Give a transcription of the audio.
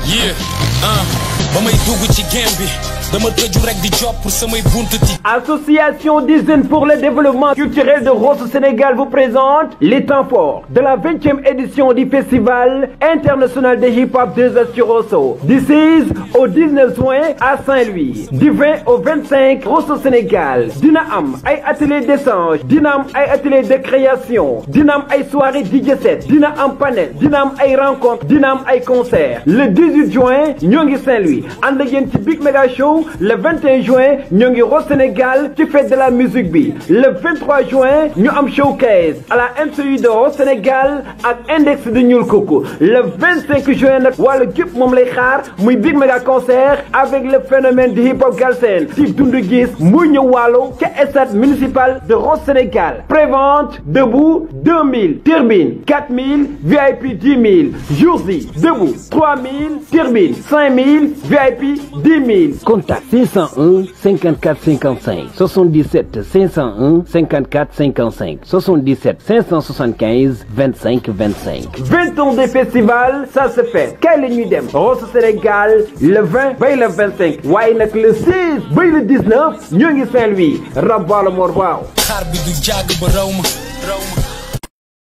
Yeah, ba may dugg ci game bi dama tëju rek di job pour samay buntu ti. Association des jeunes pour le développement culturel de Rosso Sénégal vous présente les temps forts de la 20e édition du festival international de hip-hop 2S sur Rosso du 16 au 19 juin à Saint-Louis, du 20 au 25 Rosso Sénégal. Dina am ay atelier d'échange, dina am ay atelier de création, dina am ay soirée DJ set, dina am panel, dina am ay rencontre, dina am ay concert. Le 18 juin ñoo ngi Saint-Louis ànd ak yéen ci Big Mega Show. Le 21 juin ñoo ngi Rosso Sénégal ci fête de la musique bi. Le 23 juin ñu am showcase à la MCU de Rosso Sénégal ak index de ñuul kooku. Le 25 juin nag wàllu gépp moom lay xaar muy Big Mega concert avec le phénomène de hip hop galsen ci dundu gis muy ñëw wàllu ca stade municipal de Rosso Sénégal. Prévente debout 2000, turbine 4000, VIP 10 000, jours yi debout 3000, turbine 5000, VIP 10 000. Contact 501 54 55 77 501 54 55 77 575 25 25. 20 ans de festival, ça se fait. Kaay la ñuy dem Rosso Sénégal le 20 bay le 25 waaye nag le 16 bay le 19 ñoo ngi Saint-Louis Rabalo Mor waaw. Xaar bi du jàgg ba raw ma.